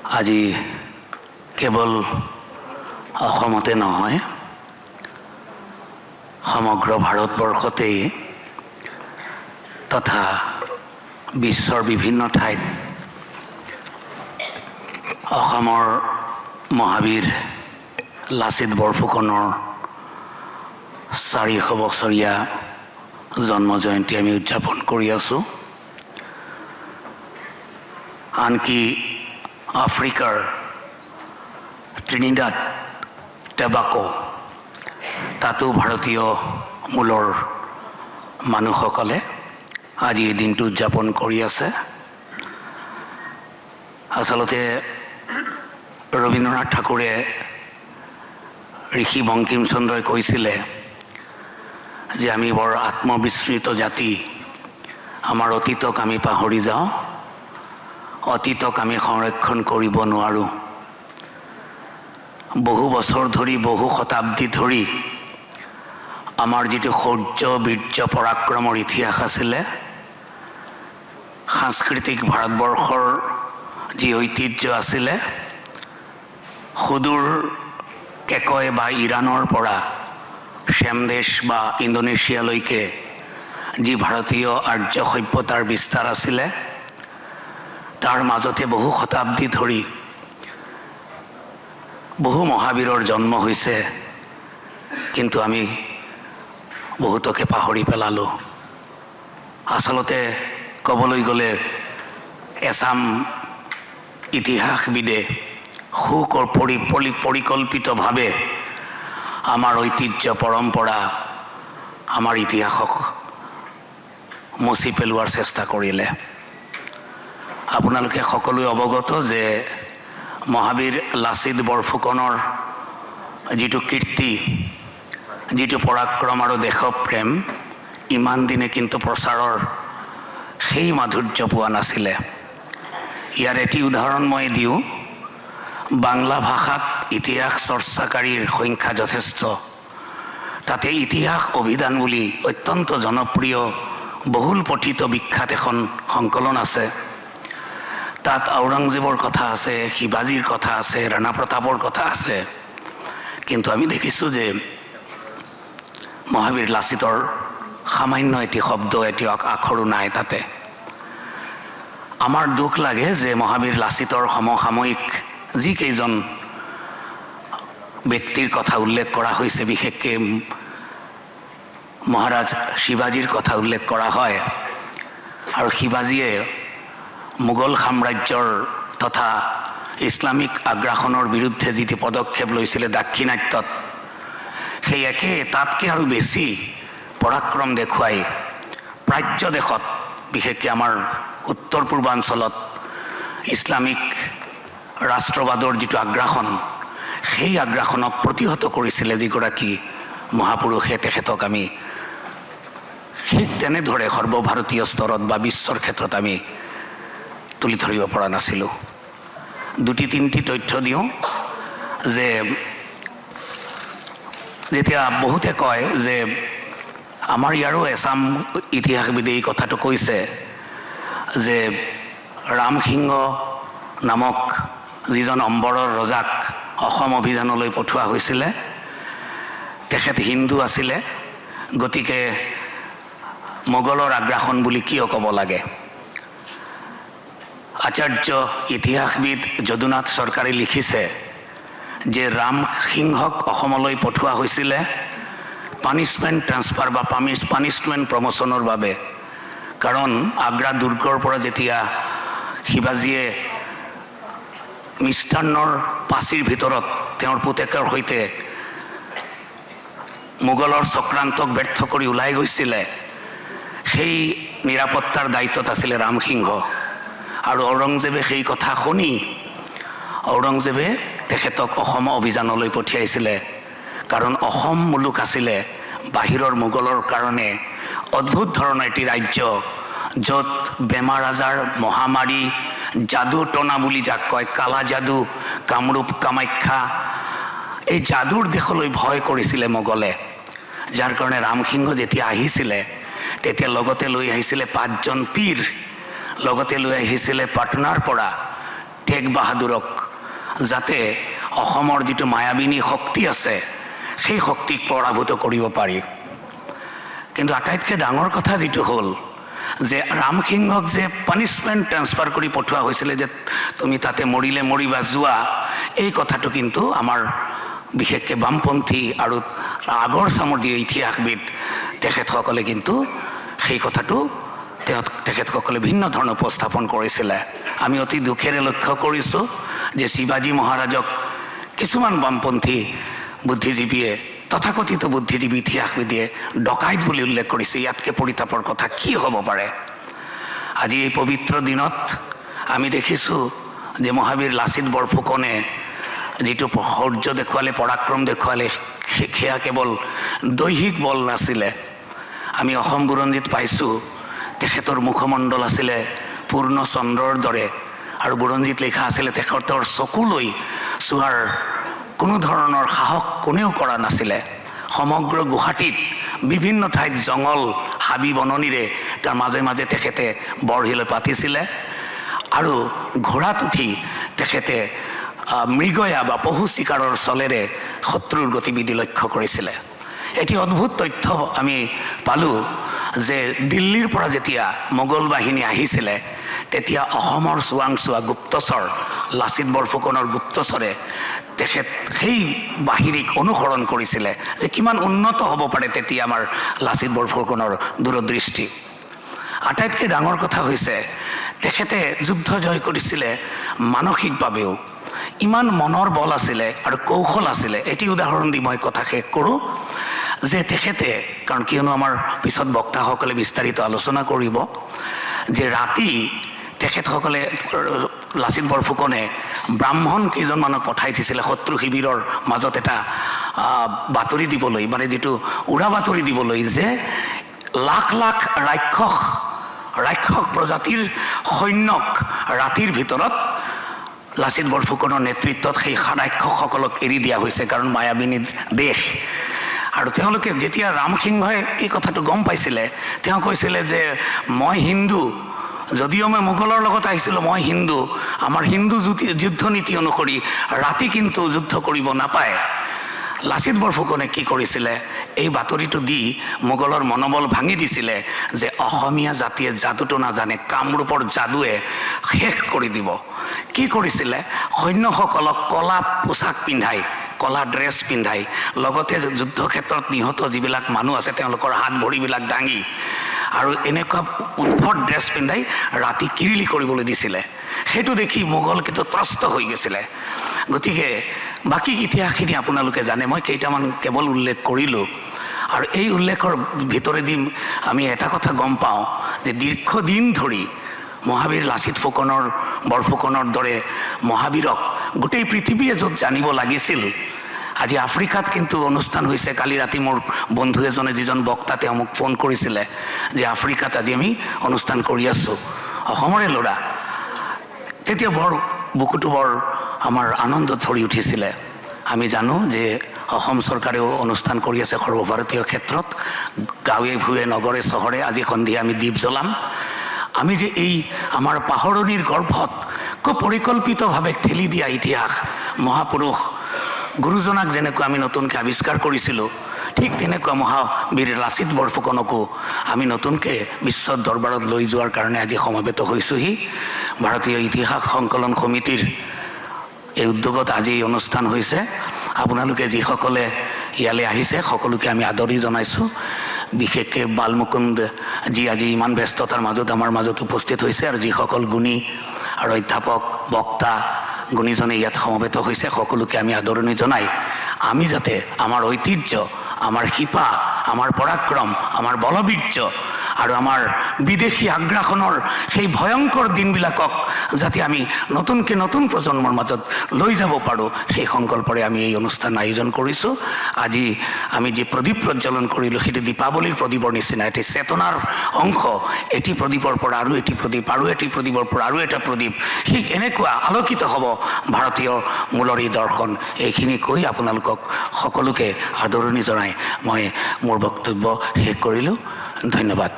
আজি কেৱল অসমতে নহয়, সমগ্ৰ ভাৰতবৰ্ষতেই তথা বিশ্বৰ বিভিন্ন ঠাইত অসমৰ মহাবীৰ লাচিত বৰফুকনৰ 400 বছৰীয়া জন্ম জয়ন্তী আমি উদযাপন কৰি আছোঁ। আনকি আফ্ৰিকাৰ ত্ৰিনিদাদ টেবাকো, তাতো ভাৰতীয় মূলৰ মানুহসকলে আজি এই দিনটো উদযাপন কৰি আছে। আচলতে ৰবীন্দ্ৰনাথ ঠাকুৰে, ঋষি বংকিমচন্দ্ৰই কৈছিলে যে আমি বৰ আত্মবিস্মৃত জাতি, আমাৰ অতীতক আমি পাহৰি যাওঁ, অতীতক আমি সংৰক্ষণ কৰিব নোৱাৰোঁ। বহু বছৰ ধৰি, বহু শতাব্দী ধৰি আমাৰ যিটো শৌৰ্য, বীৰ্য, পৰাক্ৰমৰ ইতিহাস আছিলে, সাংস্কৃতিক ভাৰতবৰ্ষৰ যি ঐতিহ্য আছিলে, সুদূৰ কেকয় বা ইৰাণৰ পৰা শ্যামদেশ বা ইণ্ডোনেছিয়ালৈকে যি ভাৰতীয় আৰ্য সভ্যতাৰ বিস্তাৰ আছিলে, তাৰ মাজতে বহু শতাব্দী ধৰি বহু মহাবীৰৰ জন্ম হৈছে, কিন্তু আমি বহুতকে পাহৰি পেলালোঁ। আচলতে ক'বলৈ গ'লে এচাম ইতিহাসবিদে পৰিকল্পিতভাৱে আমাৰ ঐতিহ্য, পৰম্পৰা, আমাৰ ইতিহাসক মচি পেলোৱাৰ চেষ্টা কৰিলে। আপোনালোকে সকলোৱে অৱগত যে মহাবীৰ লাচিত বৰফুকনৰ যিটো কীৰ্তি, যিটো পৰাক্ৰম আৰু দেশপ্ৰেম, ইমান দিনে কিন্তু প্ৰচাৰৰ সেই মাধুৰ্য পোৱা নাছিলে। ইয়াৰ এটি উদাহৰণ মই দিওঁ। বাংলা ভাষাত ইতিহাস চৰ্চাকাৰীৰ সংখ্যা যথেষ্ট। তাতে ইতিহাস অভিধান বুলি অত্যন্ত জনপ্ৰিয়, বহুল পঠিত, বিখ্যাত এখন সংকলন আছে। তাত ঔৰংজেৱৰ কথা আছে, শিৱাজীৰ কথা আছে, ৰাণা প্ৰতাপৰ কথা আছে, কিন্তু আমি দেখিছোঁ যে মহাবীৰ লাচিতৰ সামান্য এটি শব্দ, এটি আখৰো নাই তাতে। আমাৰ দুখ লাগে যে মহাবীৰ লাচিতৰ সমসাময়িক যিকেইজন ব্যক্তিৰ কথা উল্লেখ কৰা হৈছে, বিশেষকৈ মহাৰাজ শিৱাজীৰ কথা উল্লেখ কৰা হয় আৰু শিৱাজীয়ে মোগল সাম্ৰাজ্যৰ তথা ইছলামিক আগ্ৰাসনৰ বিৰুদ্ধে যিটো পদক্ষেপ লৈছিলে দাক্ষিণাত্যত, সেই একে, তাতকৈ আৰু বেছি পৰাক্ৰম দেখুৱাই প্ৰাচ্য দেশত, বিশেষকৈ আমাৰ উত্তৰ পূৰ্বাঞ্চলত ইছলামিক ৰাষ্ট্ৰবাদৰ যিটো আগ্ৰাসন, সেই আগ্ৰাসনক প্ৰতিহত কৰিছিলে যিগৰাকী মহাপুৰুষে, তেখেতক আমি ঠিক তেনেদৰে সৰ্বভাৰতীয় স্তৰত বা বিশ্বৰ ক্ষেত্ৰত আমি তুলি ধৰিব পৰা নাছিলোঁ। দুটি তিনিটি তথ্য দিওঁ যে যেতিয়া বহুতে কয় যে আমাৰ ইয়াৰো এচাম ইতিহাসবিদে এই কথাটো কৈছে যে ৰামসিংহ নামক যিজন অম্বৰৰ ৰজাক অসম অভিযানলৈ পঠোৱা হৈছিলে, তেখেত হিন্দু আছিলে, গতিকে মোগলৰ আগ্ৰাসন বুলি কিয় ক'ব লাগে? আচাৰ্য ইতিহাসবিদ যদুনাথ চৰকাৰে লিখিছে যে ৰামসিংহক অসমলৈ পঠোৱা হৈছিলে পানিছমেণ্ট ট্ৰান্সফাৰ বা পানিছমেণ্ট প্ৰমোশ্যনৰ বাবে। কাৰণ আগ্ৰা দুৰ্গৰ পৰা যেতিয়া শিৱাজীয়ে মিষ্টান্নৰ পাচিৰ ভিতৰত তেওঁৰ পুতেকৰ সৈতে মোগলৰ চক্ৰান্তক ব্যৰ্থ কৰি ওলাই গৈছিলে, সেই নিৰাপত্তাৰ দায়িত্বত আছিলে ৰামসিংহ। আৰু ঔৰংজেবে সেই কথা শুনি ঔৰংজেবে তেখেতক অসম অভিযানলৈ পঠিয়াইছিলে। কাৰণ অসম মুলুক আছিলে বাহিৰৰ মোগলৰ কাৰণে অদ্ভুত ধৰণৰ এটি ৰাজ্য, য'ত বেমাৰ আজাৰ, মহামাৰী, যাদু টনা বুলি যাক কয়, কালা যাদু, কামৰূপ, কামাখ্যা, এই যাদুৰ দেশলৈ ভয় কৰিছিলে মোগলে। যাৰ কাৰণে ৰামসিংহ যেতিয়া আহিছিলে, তেতিয়া লগতে লৈ আহিছিলে পাঁচজন পীৰ, লগতে লৈ আহিছিলে পাটনাৰ পৰা 10 টেগ বাহাদুৰক যাতে অসমৰ যিটো মায়াবিনী শক্তি আছে, সেই শক্তিক পৰাভূত কৰিব পাৰি। কিন্তু আটাইতকৈ ডাঙৰ কথা যিটো হ'ল যে ৰামসিংহক যে পানিছমেণ্ট ট্ৰেন্সফাৰ কৰি পঠোৱা হৈছিলে যে তুমি তাতে মৰিলে মৰিবা যোৱা, এই কথাটো কিন্তু আমাৰ বিশেষকৈ বামপন্থী আৰু আগৰ চামৰ যি ইতিহাসবিদ, তেখেতসকলে কিন্তু সেই কথাটো তেখেতসকলে ভিন্ন ধৰণে উপস্থাপন কৰিছিলে। আমি অতি দুখেৰে লক্ষ্য কৰিছোঁ যে শিৱাজী মহাৰাজক কিছুমান বামপন্থী বুদ্ধিজীৱীয়ে, তথাকথিত বুদ্ধিজীৱী ইতিহাসবিদে ডকাইত বুলি উল্লেখ কৰিছে। ইয়াতকৈ পৰিতাপৰ কথা কি হ'ব পাৰে? আজি এই পবিত্ৰ দিনত আমি দেখিছোঁ যে মহাবীৰ লাচিত বৰফুকনে যিটো শৌৰ্য দেখুৱালে, পৰাক্ৰম দেখুৱালে, সেয়া কেৱল দৈহিক বল নাছিলে। আমি অসম বুৰঞ্জীত পাইছোঁ, তেখেতৰ মুখমণ্ডল আছিলে পূৰ্ণ চন্দ্ৰৰ দৰে আৰু বুৰঞ্জীত লিখা আছিলে, তেখেতৰ চকুলৈ চোৱাৰ কোনো ধৰণৰ সাহস কোনেও কৰা নাছিলে। সমগ্ৰ গুৱাহাটীত বিভিন্ন ঠাইত জঙল হাবি বননিৰে তাৰ মাজে মাজে তেখেতে বৰশিলৈ পাতিছিলে আৰু ঘোঁৰাত উঠি তেখেতে মৃগয়া বা পশু চিকাৰৰ চলেৰে শত্ৰুৰ গতিবিধি লক্ষ্য কৰিছিলে। এটি অদ্ভুত তথ্য আমি পালোঁ যে দিল্লীৰ পৰা যেতিয়া মোগল বাহিনী আহিছিলে, তেতিয়া অসমৰ চোৱাংচোৱা গুপ্তচৰ লাচিত বৰফুকনৰ গুপ্তচৰে তেখেত সেই বাহিনীক অনুসৰণ কৰিছিলে যে কিমান উন্নত হ'ব পাৰে তেতিয়া আমাৰ লাচিত বৰফুকনৰ দূৰদৃষ্টি। আটাইতকৈ ডাঙৰ কথা হৈছে, তেখেতে যুদ্ধ জয় কৰিছিলে মানসিকভাৱেও। ইমান মনৰ বল আছিলে আৰু কৌশল আছিলে। এটি উদাহৰণ দি মই কথা শেষ কৰোঁ যে তেখেতে, কাৰণ কিয়নো আমাৰ পিছত বক্তাসকলে বিস্তাৰিত আলোচনা কৰিব, যে ৰাতি তেখেতসকলে, লাচিত বৰফুকনে ব্ৰাহ্মণ কেইজনমানক পঠাই দিছিলে শত্ৰু শিবিৰৰ মাজত এটা বাতৰি দিবলৈ, মানে যিটো উৰা বাতৰি দিবলৈ যে লাখ লাখ ৰাক্ষস প্ৰজাতিৰ সৈন্যক ৰাতিৰ ভিতৰত লাচিত বৰফুকনৰ নেতৃত্বত সেই ৰাক্ষসসকলক এৰি দিয়া হৈছে, কাৰণ মায়াবিনী দেশ। আৰু তেওঁলোকে যেতিয়া ৰামসিংহই এই কথাটো গম পাইছিলে, তেওঁ কৈছিলে যে মই হিন্দু, যদিও মই মোগলৰ লগত আহিছিলোঁ, মই হিন্দু, আমাৰ হিন্দু যুদ্ধ নীতি অনুসৰি ৰাতি কিন্তু যুদ্ধ কৰিব নাপায়। লাচিত বৰফুকনে কি কৰিছিলে? এই বাতৰিটো দি মোগলৰ মনোবল ভাঙি দিছিলে যে অসমীয়া জাতিয়ে যাদুটো নাজানে, কামৰূপৰ যাদুৱে শেষ কৰি দিব। কি কৰিছিলে? সৈন্যসকলক কলা পোচাক পিন্ধাই, কলা ড্ৰেছ পিন্ধাই, লগতে যুদ্ধক্ষেত্ৰত নিহত যিবিলাক মানুহ আছে, তেওঁলোকৰ হাত ভৰিবিলাক দাঙি আৰু এনেকুৱা উদ্ভট ড্ৰেছ পিন্ধাই ৰাতি কিৰিলি কৰিবলৈ দিছিলে। সেইটো দেখি মোগল কিন্তু ত্ৰস্ত হৈ গৈছিলে। গতিকে বাকী ইতিহাসখিনি আপোনালোকে জানে, মই কেইটামান কেৱল উল্লেখ কৰিলোঁ। আৰু এই উল্লেখৰ ভিতৰেদি আমি এটা কথা গম পাওঁ যে দীৰ্ঘদিন ধৰি মহাবীৰ লাচিত বৰফুকনৰ দৰে মহাবীৰক গোটেই পৃথিৱীয়ে য'ত জানিব লাগিছিল, আজি আফ্ৰিকাত কিন্তু অনুষ্ঠান হৈছে। কালি ৰাতি মোৰ বন্ধু এজনে, যিজন বক্তা, তেওঁ মোক ফোন কৰিছিলে যে আফ্ৰিকাত আজি আমি অনুষ্ঠান কৰি আছোঁ, অসমৰে ল'ৰা। তেতিয়া বৰ বুকুটো বৰ আমাৰ আনন্দত ভৰি উঠিছিলে। আমি জানো যে অসম চৰকাৰেও অনুষ্ঠান কৰি আছে সৰ্বভাৰতীয় ক্ষেত্ৰত, গাঁৱে ভূঞে, নগৰে চহৰে। আজি সন্ধিয়া আমি দীপ জ্বলাম। আমি যে এই আমাৰ পাহৰণিৰ গৰ্ভত খুব পৰিকল্পিতভাৱে ঠেলি দিয়া ইতিহাস, মহাপুৰুষ গুৰুজনাক যেনেকুৱা আমি নতুনকৈ আৱিষ্কাৰ কৰিছিলোঁ, ঠিক তেনেকুৱা মহাবীৰ লাচিত বৰফুকনকো আমি নতুনকৈ বিশ্ব দৰবাৰত লৈ যোৱাৰ কাৰণে আজি সমবেত হৈছোঁহি। ভাৰতীয় ইতিহাস সংকলন সমিতিৰ এই উদ্যোগত আজি এই অনুষ্ঠান হৈছে। আপোনালোকে যিসকলে ইয়ালৈ আহিছে, সকলোকে আমি আদৰি জনাইছোঁ। বিশেষকৈ বালমুকুন্দ যি আজি ইমান ব্যস্ততাৰ মাজত আমাৰ মাজত উপস্থিত হৈছে আৰু যিসকল গুণী আৰু অধ্যাপক, বক্তা, গুণীজনে ইয়াত সমবেত হৈছে, সকলোকে আমি আদৰণি জনাই আমি যাতে আমাৰ ঐতিহ্য, আমাৰ শিপা, আমাৰ পৰাক্ৰম, আমাৰ বলবীৰ্য আৰু আমাৰ বিদেশী আগ্ৰাসনৰ সেই ভয়ংকৰ দিনবিলাকক যাতে আমি নতুনকৈ নতুন প্ৰজন্মৰ মাজত লৈ যাব পাৰোঁ, সেই সংকল্পৰে আমি এই অনুষ্ঠান আয়োজন কৰিছোঁ। আজি আমি যি প্ৰদীপ প্ৰজ্বলন কৰিলোঁ, সেইটো দীপাৱলীৰ প্ৰদীপৰ নিচিনা এটি চেতনাৰ অংশ। এটি প্ৰদীপৰ পৰা আৰু এটি প্ৰদীপ, আৰু এটি প্ৰদীপৰ পৰা আৰু এটা প্ৰদীপ, ঠিক এনেকুৱা আলোকিত হ'ব ভাৰতীয় মূলৰ এই দৰ্শন। এইখিনি কৈ আপোনালোকক সকলোকে আদৰণি জনাই মই মোৰ বক্তব্য শেষ কৰিলোঁ। ধন্যবাদ।